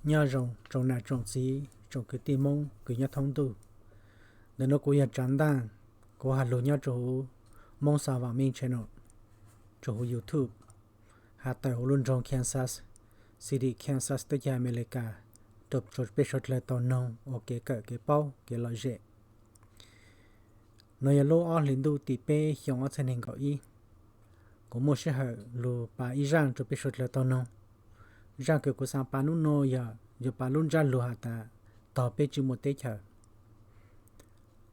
Nyob zoo tsoom nam tsoom txiv tsoom kwv tij Hmoob kws nyob thoob ntuj. Ntawm nuav kuv yog Tsav Ntaaj, kuv has lug nyob rua huv Moob Xas Vam Meej channel, rua huv YouTube, has tawm huv lub nroog Kansas City, Kansas, teb chaws Amelikas, rua peb suav dlawg tau noog ua kev kawm kev paub kev lom zem. Nuav yog lub ob hlis ntuj tim peb xyoo ob txhiab neeg nkaum ib. Kuv muaj sij hawm lug pav ib zaaj rua peb suav dlawg tau noog. Zaaj kws kuv xaav pav nub nuav yog yuav pav lub ntsab lug has tas tog peb tsi muaj teb chaws.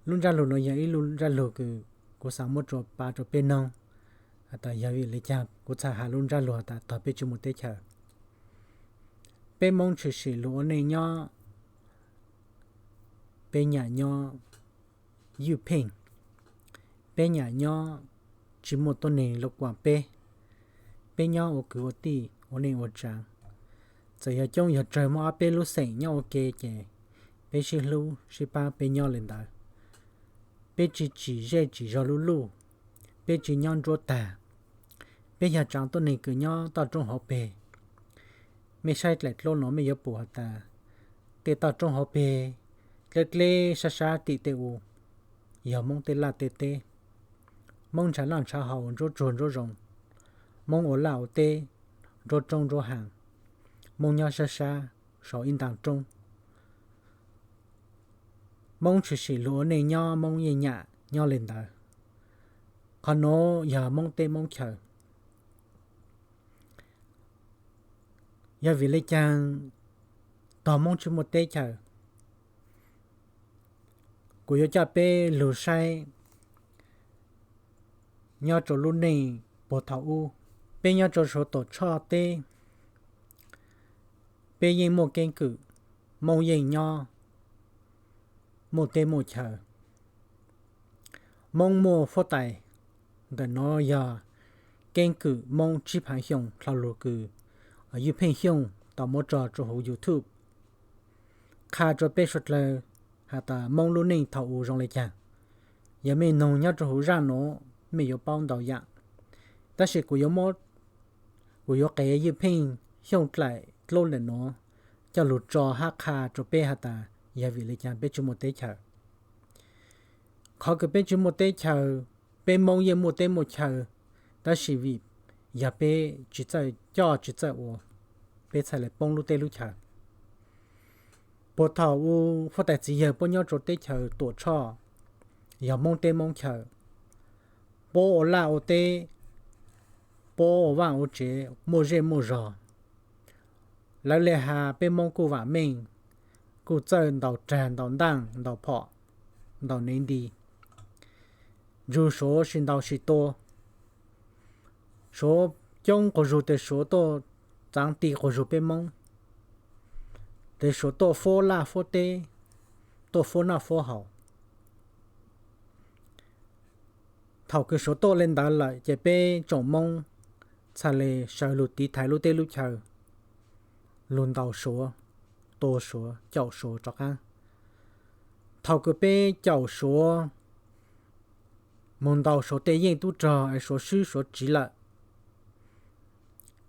Lub ntsab lug nuav yog ib lub ntsab lug kws kuv xaav muab rua pav rua peb noog has tas yog vim le caag kuv txhaj has lub ntsab lug has tas tog peb tsi muaj teb chaws. Peb Moob tshwm sim lug ua neej nyob, peb nyam nyob ywj pheej, peb nyam nyob tsi muaj tuab neeg lug kuam peb. Peb nyob ua kwv ua tij ua neej ua tsaav. Txawm yog coob yog tsawg muaj ob peb lub xeem nyob ua ke ces peb sib hlub sib pab peb nyob le ntawd. Peb tsi tsim zej tsim zog lub luj, peb tsi nyob nruab tag. Peb yog tsaav tuab neeg kws nyob toj roob hauv peg. Mej saib dlaim dlub nuav mej yuav pum has tas tej toj roob hauv peg dleb dleb sab sab tim tej u yog Moob tej laj tej teb. Moob ntshav noj ntshav haus nruab tsuag nruab zoo, Moob ua laj ua teb nruab roob nruab hav, Moob nyob sab sab saum ib ntaag roob. Moob tshwm sim lug ua neej nyob Moob yeej nyam nyob le ntawd. Qhov nuav yog Moob teb Moob chaw. Yog vim le caag tog Moob tsi muaj teb chaws? Kuv yuav coj peb lug saib nyob rua lub neej puag thaum ub. Peb nyob rua suav Tuam Tshoj teb, peb yeej muaj keeb kwm, Moob yeej nyob muaj teb muaj chaw. Moob muaj huab tais, ntawm nuav yog keeb kwm Moob tsib phaav xyoo dlhau lug kws Ywj Pheej Xyooj tau muab tso rua huv YouTube, qha rua peb suav dlawg has tas Moob lub neej thaum u zoo le caag. Yog mej noog nyob rua huv zaaj nuav mej yuav paub ntau yaam, tab sis kuv yuav muab, kuv yuav qev Ywj Pheej Xyooj dlaim dlub ntawm nuav coj lug tso hab qha rua peb has tas yog vim le caag peb tsi muaj teb chaws. Qhov kws peb tsi muaj teb chaws, peb Moob yeej muaj teb muaj chaw, tab sis vim yog peb tsi txawj coj tsi txawj ua, peb txhaj le poob lub teb lub chaws. Puag thaum u huab tais txiv yawg puab nyob rua teb chaws Tuam Tshoj, yog Moob teb Moob chaw, puab ua laj ua teb, puab ua vaaj ua tsev muaj zej muaj zog. Lawv le has peb Moob kuj vaam meej, kuj txawj ntaus rag ntaus ntaaj ntaus phom ntaus nev nti. Ntsug Suav sis ntaus sis tua, Suav coob quas zug tes Suav tuaj txaav ti quas zug peb Moob, tes Suav tuaj fuab laj fuab teb, tuaj fuab noj fuab haus. Thaum kws Suav tuaj le ntawd lawm ces peb tsoom Moob txhaj le sawv lug tiv thaiv lub teb lub chaw, lug ntaus Suav, tua Suav, caum Suav rov qaab. Thaum kws peb caum Suav, moog ntaus Suav tej yeej tub rog es Suav swb Suav tsiv lawm,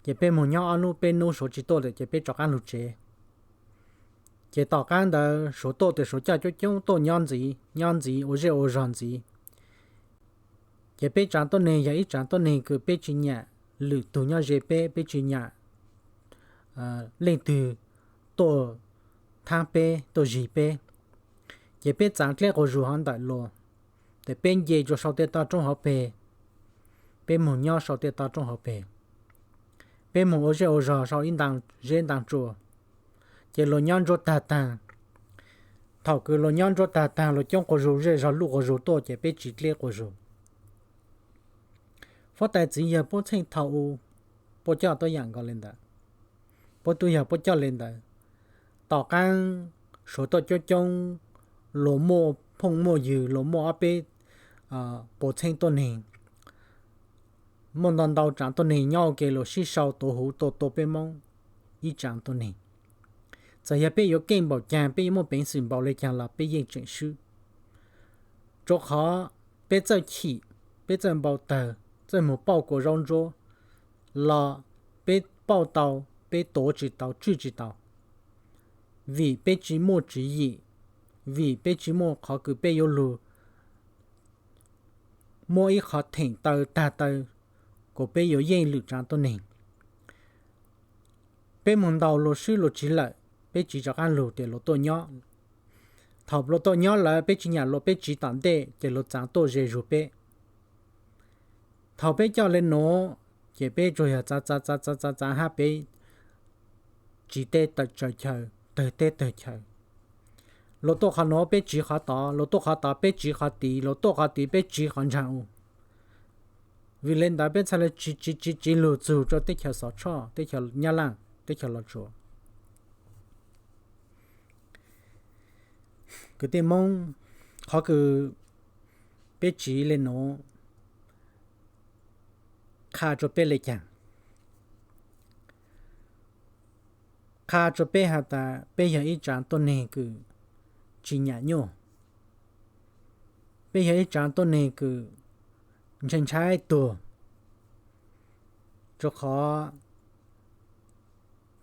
ces peb moog nyob ob nub peb nub Suav tsi tuaj lawm ces peb rov qaab lug tsev. Ces tom qaab ntawd Suav tuaj tes Suav coj coob coob tuaj nyob ntxiv, nyob ntxiv ua zej ua zog ntxiv. Ces peb tsaav tuab neeg yog ib tsaav tuab neeg kws peb tsi nyam lwm tug nyob ze peb, peb tsi nyam leej twg tuaj thaab peb, tuaj zig peb. Ces peb txaav dleb quas zug hov ntawm luas, tes peb nce rua sau tej toj roob hauv peg, peb moog nyob sau tej toj roob hauv peg, peb moog ua zej ua zog sau ib ntaag zeb ntaag tsua. Ces luas nyob nruab tag taag. Thaum kws luas nyob nruab tag taag, luas coob quas zug, zej zog luj quas zug tuaj ces peb tsiv dleb quas zug. Huab tais txiv yawg puab txheej thaum u, puab coj tuab yaam nkaus le ntawd. Puab tub yawg puab coj le ntawd. Tom qaab Suav tuaj coob coob, luas muaj phooj muaj ywg, luas muaj ob peb puas txheeb tuab neeg, muaj ntau ntau tsaav tuab neeg nyob ua ke, luas sib sau tuav huv tuaj tua peb Moob ib tsaav tuab neeg. Txawm yog peb yuav keej npaum caag, peb yuav muaj peev xwm npaum le caag los peb yeej tseem swb. Rua qhov peb txawj chim, peb txawj npau tawg, txawj moog pauj kua zaub ntsuab los peb pauj tau, peb tuav tsi tau, tswj tsi tau. vim peb tsis muaj tswv yim, vim peb tsis muaj qhov kws peb yuav lug muab ib qhov theem taw tag taw kom peb yuav yeej lwm tsaav tuab neeg. Peb moog ntaus luas swb luas tsiv lawm, peb tsiv rov qaab lug tes luas tuaj nyob. Thaum luas tuaj nyob lawm peb tsis nyam luas, peb tsiv tom ntej ces luas txaav tuaj ze zug peb. Thaum peb coj le nuav ces peb tsuas yog txaav txaav txaav txaav txaav hab peb tsiv teb tawm tsaws chaw, tawg teb tawg chaw. Luas tuaj qhov nuav peb tsiv qhov tod, luas tuaj qhov tod peb tsiv qhov tid, luas tuaj qhov tid peb tsiv qhov ntsag u. Vim le ntawd peb txhaj le tsiv tsiv tsiv tsiv lug txug rua teb chaws Xov Tshoj, teb chaws Nyab Laaj, teb chaws Los Tsuas. Kwv tij Moob, qhov kws peb tsiv le nuav qha rua peb le caag? Qha rua peb has tas peb yog ib tsaav tuab neeg kws tsis nyam nyuaj, peb yog ib tsaav tuab neeg kws ntshai ntshai tuag, rua qhov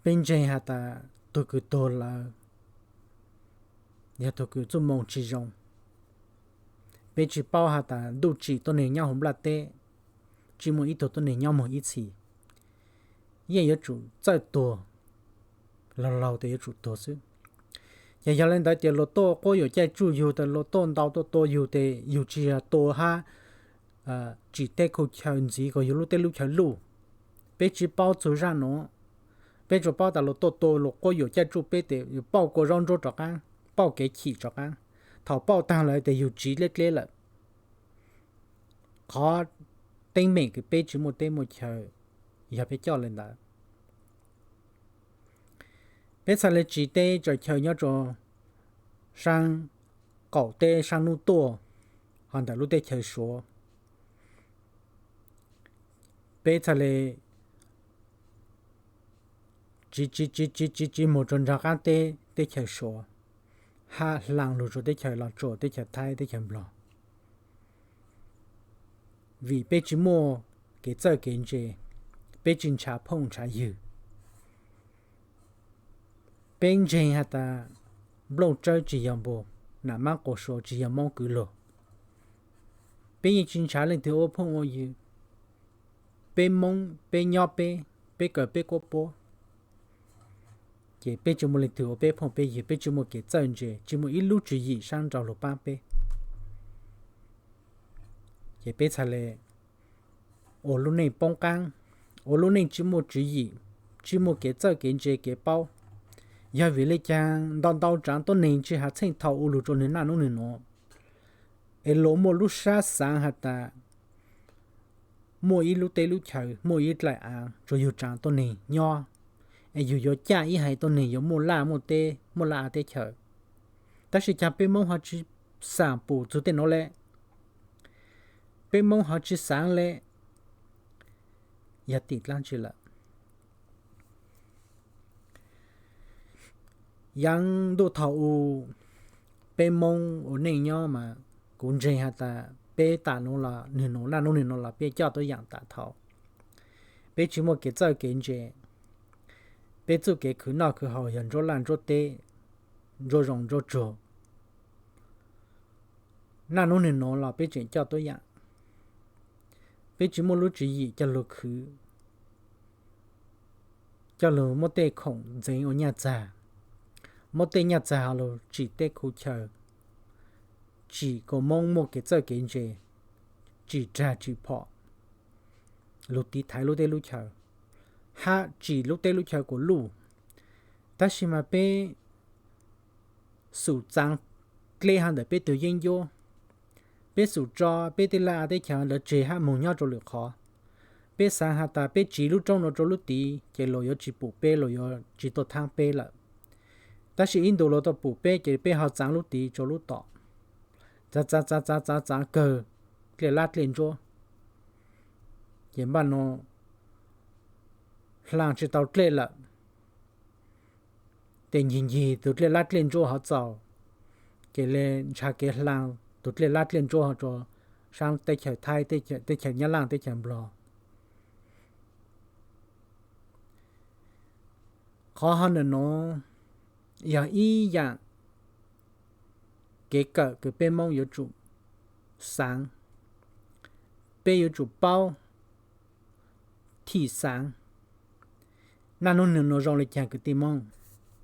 peb ntseeg has tas tug kws tuag lawm yog tug kws txuj moo tsis zoo. Peb tsis paub has tas ntuj tsim tuab neeg nyob huv nplaj teb, tsis muaj ib tug tuab neeg nyob moog ib txhis, yeej yuav tsum txawj tuag, laug laug tes yuav tsum tuag xwb. Ces yog le ntawd ces luas tuaj quab yuam caij tsuj yug, tas luas tuaj ntaus tuaj tua yug tes yug tsis yog tua hab tsim teb khu chaw ntxiv kom yug lub teb lub chaw luj. Peb tsis paub txug zaj nuav, peb tsuas paub tas luas tuaj tua luas quab yuam caij tsuj peb tes yug pauj kua zaub ntsuab rov qaab, pauj kev chim rov qaab. Thaum pauj taag lawm tes yug tsiv dleb dleb lawm. Qhov teeb meem kws peb tsis muaj teb muaj chaw yog peb coj le ntawd. Peb txhaj le tsiv teb tsaws chaw nyob rua saab qaum teb saab nub tuaj, hos ntawm lub teb chaws Suav. Peb txhaj le tsiv tsiv tsiv tsiv tsiv tsiv moog rua nraag qaab teb teb chaws Suav, hab hlaang lug rua teb chaws Los Tsuas, teb chaws Thaib, teb chaws Nplog. Vim peb tsis muaj kev txawj kev ntse, peb tsis ntshav phooj ntshav ywg. Peb ntseeg has tas nplooj tsawb tsis yog npua, nam mab quas suav tsis yog Moob kwv luag. Peb yeej tsis ntshav leej twg ua phooj ua ywg. Peb Moob peb nyob peb, peb kaw peb kuab puab, ces peb tsis muaj leej twg ua peb phooj peb ywg, peb tsis muaj kev txawj ntse, tsis muaj ib lub tswv yim saab nrau lug paab peb. Ces peb txhaj le ua lub neej poob qaab, ua lub neej tsis muaj tswv yim, tsis muaj kev txawj kev ntse kev paub. Yog vim le caag ntau ntau tsaav tuab neeg tsis has txheej thaum ua lug rua nwg naj nub nwg nuav, es luas muaj lub sab xaav has tas muaj ib lub teb lub chaw, muaj ib dlaim aav rua yug tsaav tuab neeg nyob, es yug yuav caj ib haiv tuab neeg yuav muaj laj muaj teb, muaj laj av teb chaws. Tab sis caag peb Moob ho tsis xaam pum txug tej nuav le? Peb Moob ho tsis xaav le? Yog tim dlaab tsi lawm? Yaav ntuj thaum u peb Moob ua neej nyob mas kuv ntseeg has tas peb tam nuav los nwg nuav naj nub nwg nuav los peb coj tuab yaam tam thaum. Peb tsis muaj kev txawj kev ntse, peb txuj kev khwv noj khwv haus yog ntsuab laj ntsuab teb, ntsuab zoo ntsuab tsuag. Naj nub nwg nuav los peb tseem coj tuab yaam. Peb tsis muaj lub tswv yim coj lug khwv, coj lug muab tej khoom ntxeev ua nyaj txag, muab tej nyaj txag lug tsim tej khu chaw, tsim kom Moob muaj kev txawj kev ntse, tsim rag tsim phom, lug tiv thaiv lub teb lub chaw, hab tsim lub teb lub chaw kom luj. Tab sis mas peb xum txaav dleb hov ntawm peb tug yeeb ncuab, peb xum tso peb tej laj av teb chaws ntawd tseg hab moog nyob rua lwm qhov. Peb xaav has tas peb tsiv lub roob nuav rua lub tid ces luas yuav tsis pum peb, luas yuav tsis tuaj thaab peb lawm. Tab sis ib ntus luas tuaj pum peb ces peb ho txaav lub tid rua lub tom, txaav txaav txaav txaav txaav kawg dlej lab dlej ntsuab, ces npaj nuav hlaang tsis tau dlej lawm, ces ncig ncig tug dlej lab dlej ntsuab hov txaus, ces le ntshaw kev hlaang tug dlej lab dlej ntsuab hov rua saab teb chaws Thaib, teb chaws Nyab Laj, teb chaws Nplog. Qhov hov ntawm nuav yog ib yaam kev kawm kws peb Moob yuav tsum xaav, peb yuav tsum paub thim xaav. Naj nub nwg nuav zoo le caag kwv tij Moob?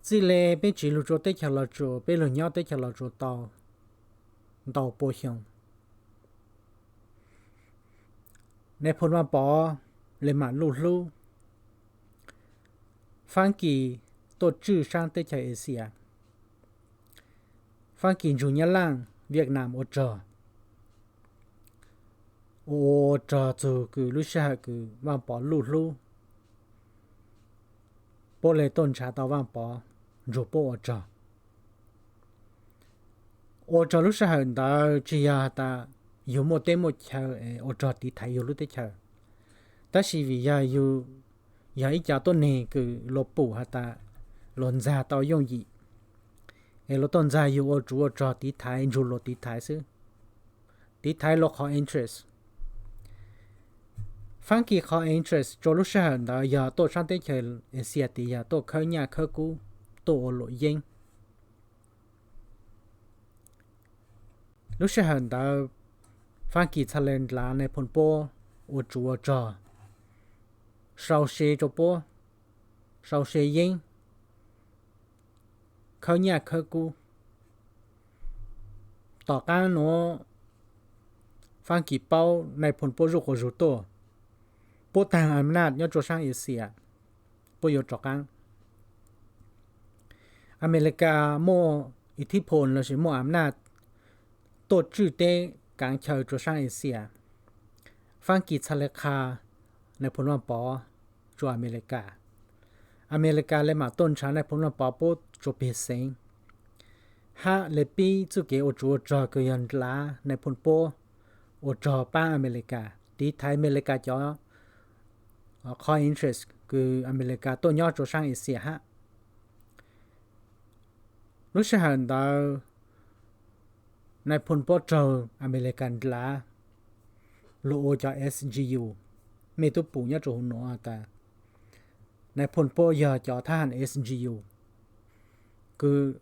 Txij le peb tsiv lug rua teb chaws Los Tsuas, peb lug nyob teb chaws Los Tsuas tau ntau pua xyoo, Nais Phoo Vaaj Pov le maam luj hlub Faab Kis tuaj tswj saab teb chaws Asia. Faab Kis nrug Nyab Laaj, Vietnam ua rog, ua ua rog txug kws lub sij hawm kws Vaaj Pov luj hlub, puab le tuaj nrhav tau Vaaj Pov nrug puab ua rog. Ua rog lub sij hawm ntawd tsi yog has tas yug muaj teb muaj chaw es ua rog tiv thaiv yug lub teb chaws, tab sis vim yog yug yog ib co tuab neeg kws luas pum has tas luas ntxag tau yooj yim, es luas tuaj ntxag yug ua tsov ua rog tiv thaiv nrug luas tiv thaiv xwb, tiv thaiv luas qhov interest. Faab Kis qhov interest rua lub sij hawm ntawd yog tuaj saab teb chaws Asia tes yog tuaj khawb nyaj khawb kub, tuaj ua luam yeeb. Lub sij hawm ntawd Faab Kis txhad le ndlav Nais Phoo Puab ua tsov ua rog, sau se rua puab, sau se yeeb, khawb nyaj khawb kub. Tom qaab nuav Faab Kis paub Nais Phoo Puab zuj quas zug tuaj, puab taag am naj nyob rua saab Asia, puab yuav rov qaab. Amelikas muaj ithib phoo lossis muaj am naj tuaj tswj teb kaav chaw rua saab Asia. Faab Kis txhad le qha Nais Phoo Vaaj Pov rua Amelikas. Amelikas le maam tuaj nrhav Nais Phoo Vaaj Pov puab rua peg xeev, hab le pib txuj kev ua tsov ua rog kws yog ndlav Nais Phoo Puab ua rog paab Amelikas, tiv thaiv Amelikas cov qhov interest kws Amelikas tuaj nyob rua saab Asia hab. Lub sij hawm ntawd Nais Phoo Puab raug Amelikas ndlav lug ua cov S G U. Mej tub pum nyob rua huv nuav tas Nais Phoo Puab yog cov thab ham S G U kws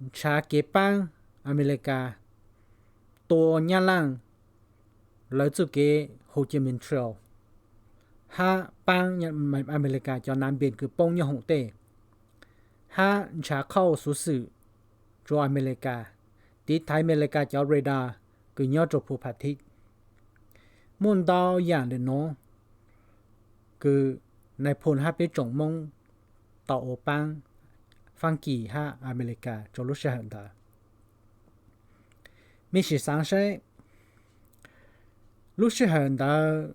nrhav kev paab Amelikas tua Nyab Laaj lawv txuj kev Hồ Chí Minh Trail, hab paab Amelikas cov nav npees kws poob nyob hoom tej, hab nrhav qhauj xuv xwm rua Amelikas, tiv thaiv Amelikas cov radar kws nyob rua Phu Pha Thib. Muaj ntau yaam le nuav kws Nais Phoo hab peb tsoom Moob tau ua paab Faab Kis hab Amelikas rua lub sij hawm ntawd. Mej sim xaav saib, lub sij hawm ntawd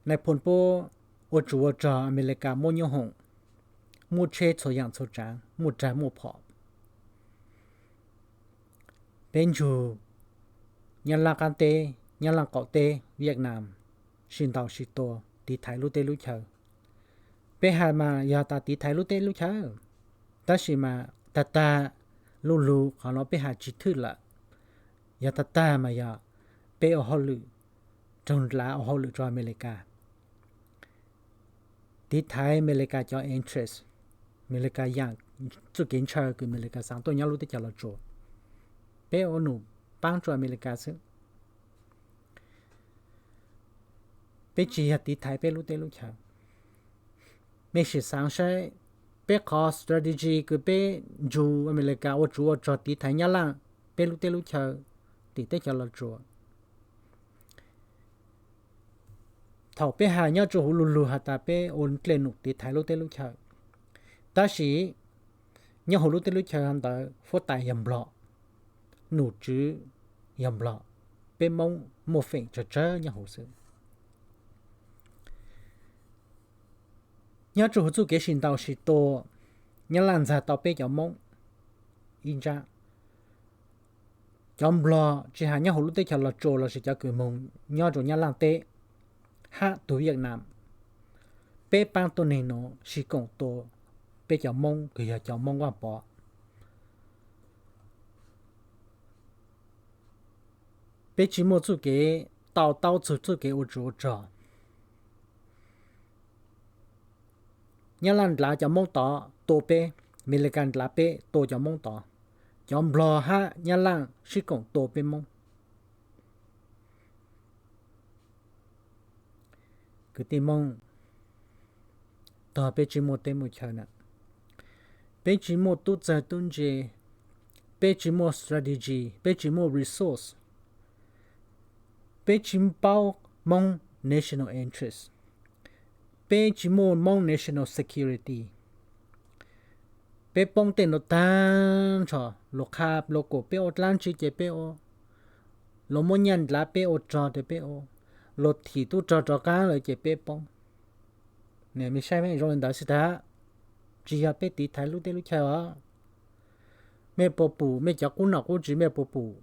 Nais Phoo Puab ua tsov ua rog, Amelikas muaj nyob hoom, muaj tsheb txhua yaam txhua tsaav, muaj rag muaj phom. Peb nrug Nyab Laaj qaab teb, Nyab Laaj qaum teb, Vietnam sib ntaus sib tua tiv thaiv lub teb lub chaw. Peb has mas yog tas tiv thaiv lub teb lub chaw, tab sis mas tag tag, lu lug qhov nuav peb has tsi thwj lawm. Yog tag tag mas yog peb ua hauj lwm, raug ndlav ua hauj lwm rua Amelikas, tiv thaiv Amelikas cov interest, Amelikas yaam txuj kev ntshaw kws Amelikas xaav tuaj nyob lub teb chaws Los Tsuas. Peb ua num paab rua Amelikas xwb. Peb tsi yog tiv thaiv peb lub teb lub chaw. Mej sim xaav saib, peb qhov strategy kws peb nrug Amelikas ua tsov ua rog tiv thaiv Nyab Laaj peb lub teb lub chaw tim teb chaws Los Tsuas. Thaum peb has nyob rua huv lu lug has tas peb ua dlej num tiv thaiv lub teb lub chaw, tab sis nyob huv lub teb lub chaw ntawd huab tais yog Nplog, num tswv yog Nplog, peb Moob muaj feem tsawg tsawg nyob huv xwb. Nyob rua huv txuj kev sib ntaus sib tua, Nyab Laaj ntxag tau peb cov Moob ib ntsab. Cov Nplog tsi has nyob huv lub teb chaws Los Tsuas lossis cov kws moog nyob rua Nyab Laaj teb hab tug Vietnam, peb paab tuab neeg nuav sib koom tua peb cov Moob kws yog cov Moob Vaaj Pov. Peb tsi muaj txuj kev tau taub txug txuj kev ua tsov ua rog. Nyab Laaj ndlav cov Moob tod tua peb, Amelikas ndlav peb tua cov Moob tod, cov Nplog hab Nyab Laaj sib koom tua peb Moob. Kwv tij Moob, tog peb tsi muaj teb muaj chaw na, peb tsi muaj tub txawg tub ntse, peb tsi muaj strategy, peb tsi muaj resource, peb tsi paub Moob national interest, peb tsi muaj Moob national security. Peb poob tej nuav taag nrho, luas qha luas kuas peb ua dlaab tsi ces peb ua, luas muab nyaj ndlav peb ua rog ces peb ua, luas thim tub rog rov qaab lawm ces peb poob. Nej saib zoo li ntawd xwb tag, tsi yog peb tiv thaiv lub teb lub chaw os. Mej puas pum mej cov qub nom qub tswv, mej puas pum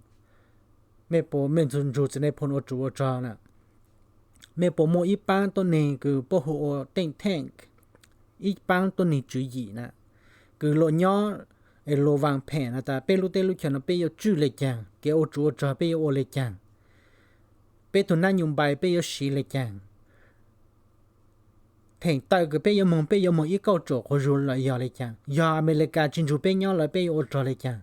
mej puas, mej ntsug txiv Nais Phoo ua tsov ua rog na, mej puas muaj ib paab tuab neeg kws puab hu ua think tank, ib paab tuab neeg tswv yim na, kws luas nyob es luas vaam phem has tas peb lub teb lub chaw no peb yuav tswj le caag, kev ua tsov ua rog peb yuav ua le caag, peb tug nab nyuj npai peb yuav siv le caag, theem tawm kws peb yuav moog, peb yuav moog ib kauj ruam quas zug los yog le caag, yog Amelikas tsi ntsug peb nyob lawm peb yuav ua rog le caag,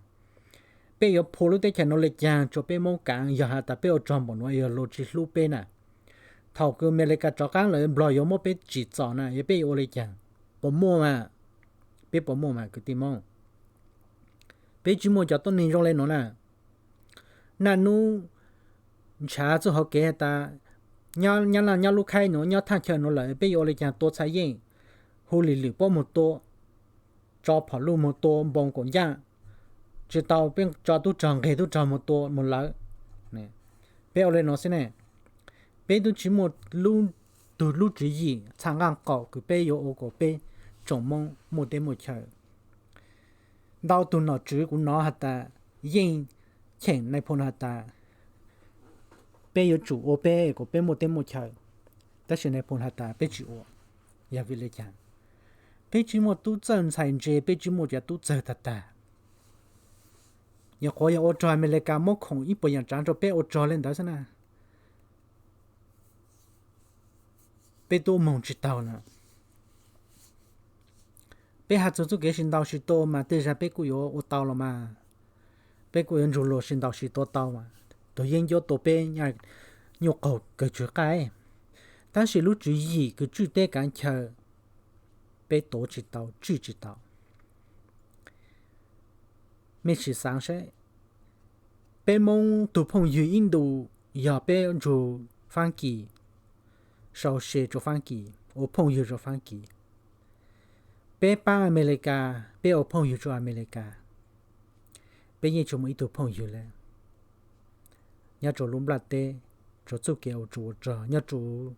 peb yuav phua lub teb chaws no le caag rua peb Moob kaav, yog has tas peb ua rog npaum nuav yog luas tsi hlub peb na. Thaum kws Amelikas rov qaab lawm Nplog yuav muab peb tsim txom na, yog peb yuav ua le caag? Puas muaj mas? Peb puas muaj mas kwv tij Moob? Peb tsi muaj cov tuab neeg zoo le nuav na. Naj nub ntshav txuj hauv kev has tas, nyob, nyob lub khaib nuav, nyob thaj chaw nuav lawm peb yuav ua le caag? Tua txhaj yeej, hu lwm lwm puab moog tua, tso phom luj moog tua npoo kaum ncaaj, tsi tau peb tso tub rog nqeg tub rog moog tua moog lawv. Peb ua le nuav xwb ne, peb tub tsi muaj lub, tug lub tswv yim txha nqaj qaum kws peb yuav ua kom peb tsoom Moob muaj teb muaj chaw. Ntau tug nom tswv kuv nov has tas, yeej cheem Nais Phoo has tas, peb yuav tsum ua peb kom peb muaj teb muaj chaw, tab sis Nais Phoo has tas peb tsi ua. Yog vim le caag? Peb tsi muaj tub txawj ntxhais ntse, peb tsi muaj cov tub txawg tag tag. Nyuam qhuav yog ua rog Amelikas muab khoom ib puas yaam tsaav rua peb ua rog le ntawd xwb na, peb tub moog tsi taug na. Peb has txug txuj kev sib ntaus sib tua mas tej zag peb kuj yuav ua tau los mas, peb kuj yuav ntsug luas sib ntaus sib tua tau mas, tug yeeb ncuab tua peb nyuj qaug kawg tsw qaij, tab sis lub tswv yim kws tswj teb kaav chaw peb tuav tsi tau, tswj tsi tau. Mej sim xaav saib, peb Moob tug phooj ywg ib ntus yog peb ntsug Faab Kis, sau se rua Faab Kis, ua phooj ywg rua Faab Kis. Peb paab Amelikas, peb ua phooj ywg rua Amelikas, peb yeej tsi muaj ib tug phooj ywg le. Nyob rua lub nplaj teb, rua txuj kev ua tsov ua rog, nyob rua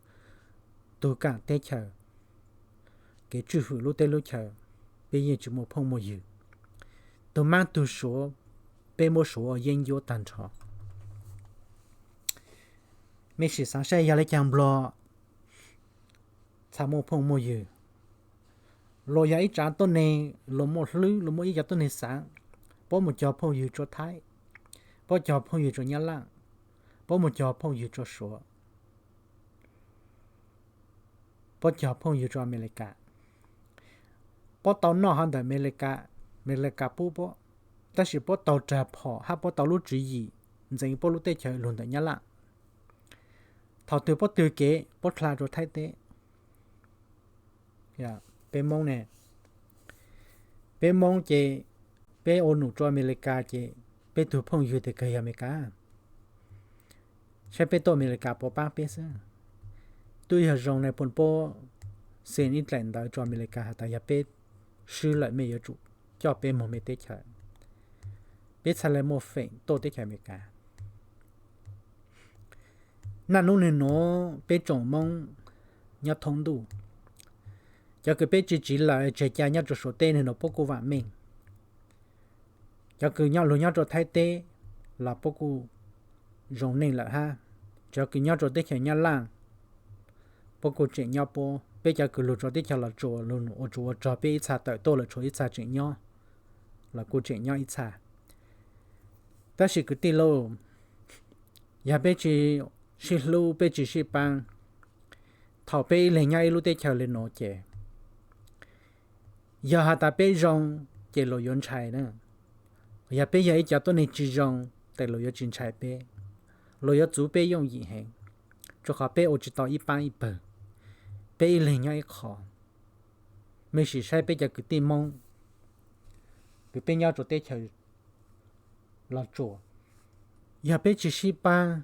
tug kaam teb chaws, kev tswj hwm lub teb lub chaw, peb yeej tsi muaj phooj muaj ywg. Tug maab tug suav, peb muab suav ua yeeb ncuab taag nrho. Mej sim xaav saib yog le caag Nplog txha muaj phooj muaj ywg. Luas yog ib tsaav tuab neeg, luas muaj hlwb, luas muaj ib cov tuab neeg xaav. Puab moog cog phooj ywg rua Thaib, puab cog phooj ywg rua Nyab Laaj, puab moog cog phooj ywg rua Suav, puab cog phooj ywg rua Amelikas. Puab tau noj hov ntawm Amelikas, Amelikas pub puab, tab sis puab tau rag phom hab puab tau lub tswv yim ntxeev puab lub teb chaws lug ntawm Nyab Laaj. Thaum twg puab twg kev puab dlha rua Thaib teb. Peb Moob ne, peb Moob ces peb ua num rua Amelikas ces peb tug phooj ywg tes kawg yog Amelikas. Saib peb tuaj Amelikas puas paab peb xwb. Twb yog zoo na, puab, puab xeem ib dlaim ntawv rua Amelikas has tas yog peb swb lawm mej yuav tsum coj peb moog mej teb chaws. Peb txhaj le muaj feem tuaj teb chaws Amelikas. Naj nub nwg nuav peb tsoom Moob nyob thoob ntuj, cov kws peb tsi tsiv lawm tseg ca nyob rua Suav teb nwg nuav puab kuj vaam meej. Cov kws nyob lug nyob rua Thaib teb los puab kuj zoo neej lawm hab. Cov kws nyob rua teb chaws Nyab Laaj puab kuj tseem nyob puab. Peb cov kws lug rua teb chaws Los Tsuas lug ua tsov ua rog peb ib txha tawm tuaj Los Tsuas ib txha tseem nyob, los kuj tseem nyob ib txha. Tab sis kwv tij lauj, yog peb tsi sib hlub peb tsi sib paab, thaum peb ib leeg nyob ib lub teb chaws le nuav ces yog has tas peb zoo, ces luag yuav ntshai na. Yog peb yog ib cov tuab neeg tsis zoo, ces luag yuav tsis ntshai peb, luag yuav txuv peb yooj yim heev, rua qhov peb ua tsis tau ib pab ib pawg, peb ib leeg nyob ib qho. Mej sim saib peb cov kwv tij Moob kws peb nyob rua teb chaws Los Tsuas, yog peb tsis sib pab,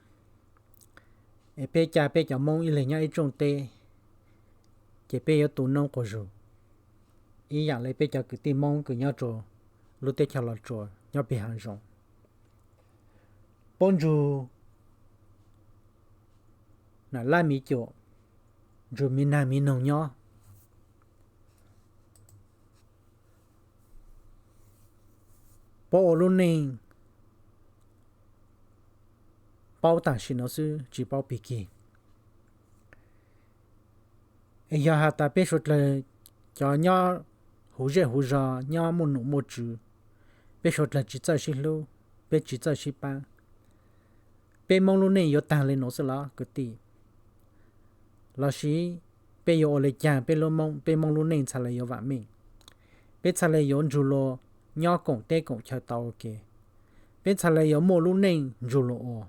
es peb ca peb cov Moob ib leeg nyob ib tsoom teb, ces peb yuav tu noob quas zug ib yaam le peb cov kwv tij Moob kws nyob rua lub teb chaws Los Tsuas nyob peg haav zoov, puab ntsug nam laj miv cuam, ntsug miv nag miv noog nyob. Puab ua lub neej paub tam sim no xwb tsis paub pig kig. Es yog has tas peb suav dlawg cov nyob huv zej huv zog nyob muaj nom muaj tswv, peb suav dlawg tsis txawj sib hlub, peb tsis txawj sib pab, peb Moob lub neej yuav taag le nuav xwb los kwv tij? Lossis peb yuav ua le caag peb lub Moob, peb Moob lub neej txhad le yuav vaam meej, peb txhad le yuav ntsug luag nyob koom teb koom chaw tau ua ke, peb txhad le yuav muaj lub neej ntsug luag ua?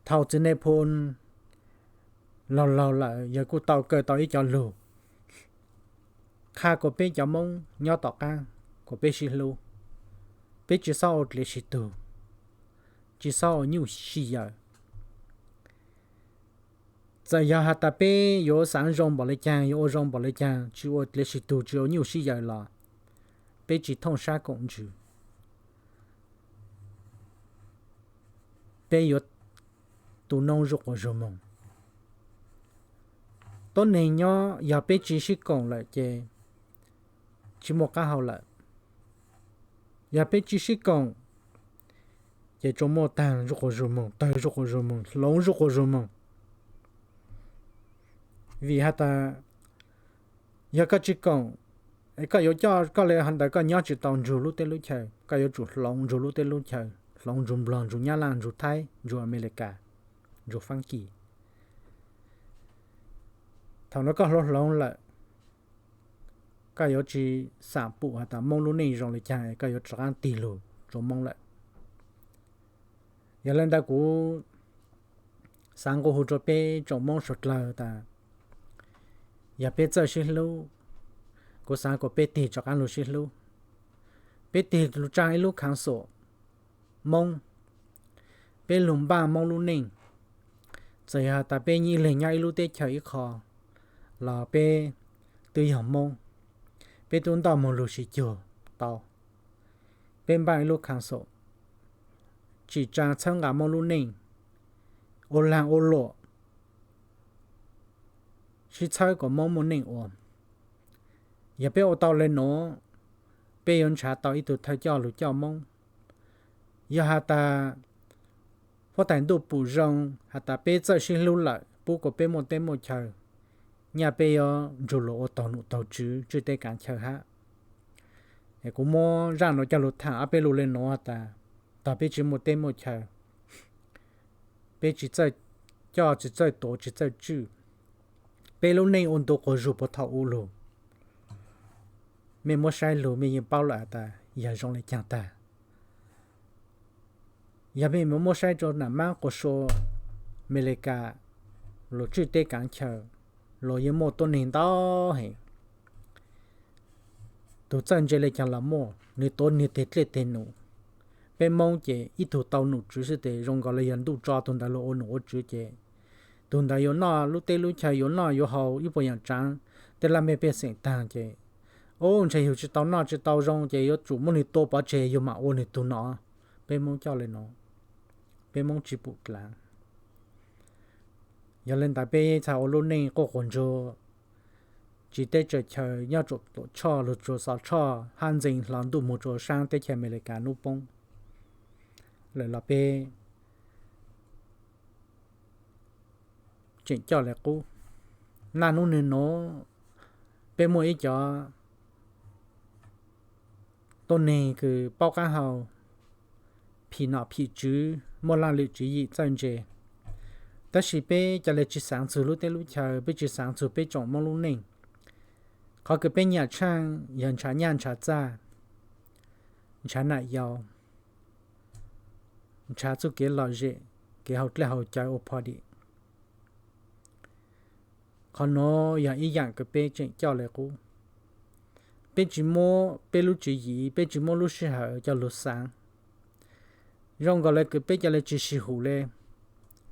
Thaus txiv Nais Phoo laug laug lawm yawg kuj tau kaw tau ib co lug qha kuas peb cov Moob nyob tom qaab kuas peb sib hlub, peb tsis xob ua dlevsib tug, tsis xob ua nyuj sij yawm. Txawm yog has tas peb yuav xaav zoo npaum le caag, yuav ua zoo npaum le caag, tsis ua dlevsib tug, tsis ua nyuj sij yawm los peb tsis thooj sab koom ntsws, peb yuav tu noob zuj quas zug moog. Tuab neeg nyob yog peb tsis sib koom lawm ces tsis muaj qaab hau lawm. Yog peb tsis sib koom ces tsuas muaj taag zuj quas zug moog, tawg zuj quas zug moog, hloov zuj quas zug moog. Vim has tas yog koj tsis koom, koj yuav coj koj le hov ntawd koj nyob tsis tau ntsug lub teb lub chaw, koj yuav tsum hloov ntsug lub teb lub chaw, hloov ntsug Nplog, ntsug Nyab Laj, ntsug Thaib, ntsug Amelikas, ntsug Faab Kis. Thaum no koj hloov hloov lawm, koj yuav tsis xam pum has tas Moob lub neej zoo le caag, koj yuav rov qaab tig lug rua Moob lawm. Yog le ntawd kuv xaav nqua hu rua peb tsoom Moob suav dlawg tas yog peb txawj sib hlub, kuv xaav kuas peb tig rov qaab lug sib hlub, peb tig lug tsaa ib lub khaav xom Moob, peb lug npaaj Moob lub neej. Txawm yog tas peb ib leeg nyob ib lub teb chaws ib qho los peb twb yog Moob, peb tub ntoj moog lug sib cuag tau. Peb npaaj ib lub khaav xom, tsim tsaa txhawb nqa Moob lub neej, ua laag ua luam, sib txhawb kuas Moob muaj neej ua. Yog peb ua tau le nuav, peb yuav nrhav tau ib tug thawj coj lug coj Moob. Yog has tas huab tais ntuj pum zoo has tas peb txawj sib hlub lawm, pub kuas peb muaj teb muaj chaw, nyaj peb yuav nrug luas ua taug nom taug tswv tswj teb kaav chaw hab. Es kuv muab zaj nuav coj lug tham ob peb lug le nuav tas, tog peb tsis muaj teb muaj chaw, peb tsis txawj coj, tsis txawj tuav, tsis txawj tswj, peb lub neej ua ntu quas zug puag thaum ub lug. Mej muab saib lug mej yeej paub lawm has tas yog zoo le caag tag. Yog mej muab saib rua nam mab quas sua Amelikas, luas tswj teb kaav chaw, luas yeej muaj tuab neeg ntau heev. Tug txawj ntse le caag los muaj, nwg tuav nwg teg dlej teg num. Peb Moob ces ib tug tau nom tswv xwb tes zoo nkaus le yog ntuj tso tug ntawd lug ua nom ua tswv ces tug ntawd yuav noj lub teb lub chaw, yuav noj yuav haus ib puas yaam tsaav, tej laj mej pej xeem taag ces, u, ntshe yug tsis tau noj tsis tau zoo ces yuav tsum muab nwg tua pov tseg yug mam ua nwg tug no. Peb Moob coj le nuav, peb Moob tsis pum dlaav. Yog le ntawd peb txhad ua lub neej quaj quas ntsuag, tsis teb tsaws chaw, nyob tsuam tuam tshoj lug tsuas xov tshoj hab ntxeev hlo ntuj moog rua saab teb chaws Amelikas nub poob lawm los peb tseem coj le qub. Naj nub nwg nuav peb muaj ib cov tuab neeg kws paub qaab hau, phim nom phim tswv, muaj laj lwm tswv yim txawj ntse, tab sis peb ca le tsis xaav txug lub teb lub chaw, peb tsis xaav txug peb tsoom Moob lub neej. Qhov kws peb nyam tshaaj yog ntshav nyaj ntshav txag, ntshav nam yau, ntshav txuj kev lom zem, kev haus dlej haus cawv ua pho dim. Qhov nuav yog ib yaam kws peb tseem coj le qub. Peb tsis muab peb lub tswv yim, peb tsis muab lub sij hawm coj lug xaav. Zoo nkaus le kws peb ca le tsis sib hum le,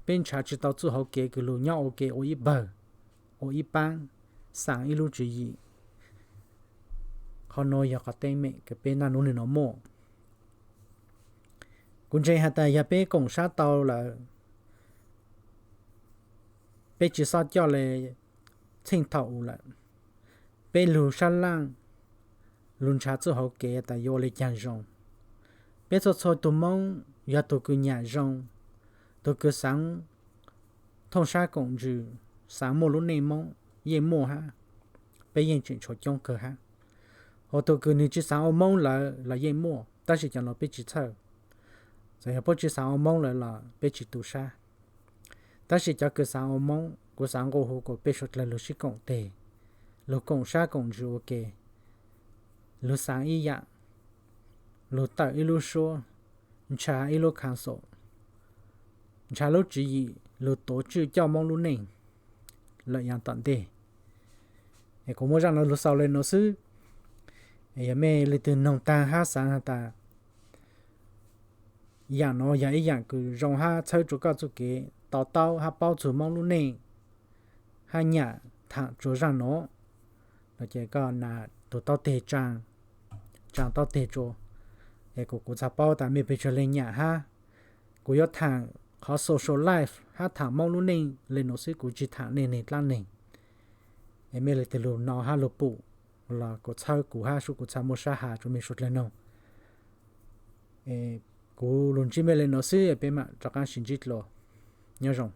peb ntshav tsis tau txuj hauv kev kws lug nyob ua ke ua ib pawg, ua ib paab, xaav ib lub tswv yim. Qhov nuav yog qhov teeb meem kws peb naj nub nwg nuav muaj. Kuv ntseeg has tas yog peb koom sab tau lawm, peb tsis xob coj le txheej thaum u lawm. Peb lug sab laaj, lug ntshav txuj hauv kev tas yuav ua le caag zoo. Peb txhua txhua tug Moob yog tug kws nyam zoo, tug kws xaav thooj sab koom ntsws, xaav muaj lub neej Moob yeej muaj hab, peb yeej tseem tshuav coob kawg hab. Hos tug kws nwg tsis xaav ua Moob lawm los yeej muaj, tab sis cov nuav peb tsis txhawj. Txawm yog puab tsis xaav ua Moob lawm los peb tsis tu sab. Tab sis cov kws xaav ua Moob, kuv xaav nqua hu kom peb suav dlawg lug sib koom teg, lug koom sab koom ntsws ua ke, lug xaav ib yaam, lug tawm ib lub suab, ntshav ib lub council, ntshav lub tswv yim lug tuav tswj coj Moob lub neej lawm yav tom ntej. Es kuv muab zaj no lug xaus le nuav xwb. Yog mej leej twg noog taag hab xaav has tas yaam nuav yog ib yaam kws zoo hab txhawb rua koj txuj kev to taub hab paub txug Moob lub neej hab nyam thaam rua zaj nuav, no ces koj nas tug taub teg tsaa, tsaa taub teg rua, es kuv, kuv txhaj paub tas mej pes tsawg leej nyam hab. Kuv yuav thaam qhov social life hab thaam Moob lub neej le nuav xwb, kuv tsis thaam neeg dlaab neeg. Es mej leej twg lug no hab lug pum los kuv txhawb kuv hab sub kuv txhaj muaj sab has rua mej suav dlawg noog. Kuv lug ntsib mej le nuav xwb, peb maam rov qaab sib ntsib dlua. Nyob zoo.